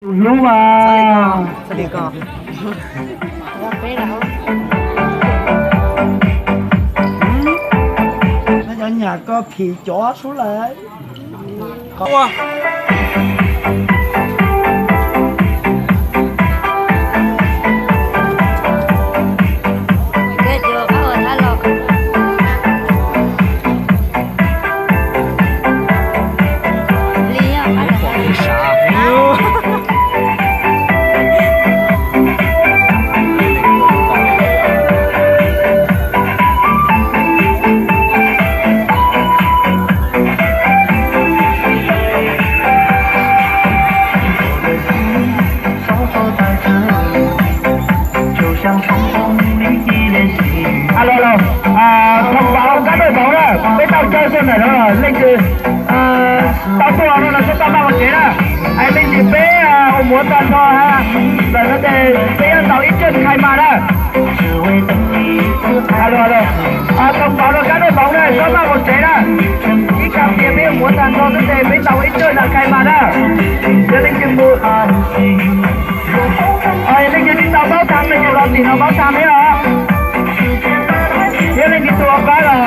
Tus hlub mas. Nyob nyam ko phim cov sub lawm. Alo, alo, thông báo các đội bóng na, peb tau caw xwb ntawm no, leej twg tau tuaj no los txhob tau maj mus tsev na. Leej twg peb ua muav tag nrho ntawm no ces peb yuav tau ib tsej khai maj na. Alo, alo, thông báo rau các đội bóng na, txhob maj mus tsev na. Ib kab tias peb ua muav tag nrho xwb ces peb tau ib tsej ntawm khai maj na. Yog leej twg mus, yog leej twg tsis tau paub thaj no ces los tim no paub thaj thiab os. Yog leej twg tus ua pab los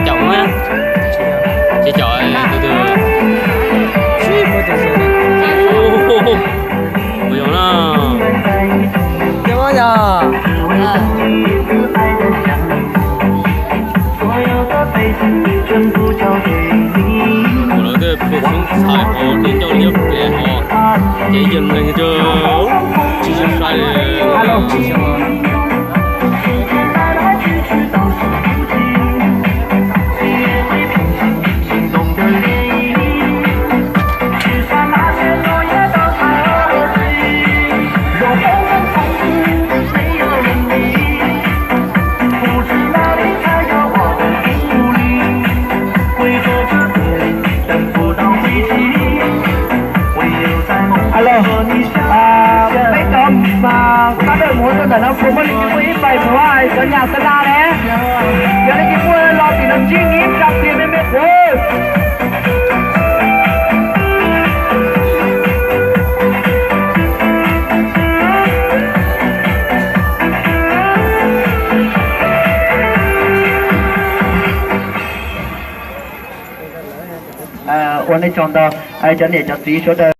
Caum, tsis caum, tus twg? Ua yog na. Ua lawv tej phuaj xyoob txhais hos dej ncauj liab pem hos, ces yog leeg tsis sai sai li. Alo, peb cov mas pab dawm mus rau ntawm no puas muaj leej twg muaj ib pais muav cov nyam Xab Las ne? Yog leej twg muaj los tim no ntsib nyiv rau pliag me me kuv. Ua nej tsaug ntau, cov niam cov txiv sawv daws.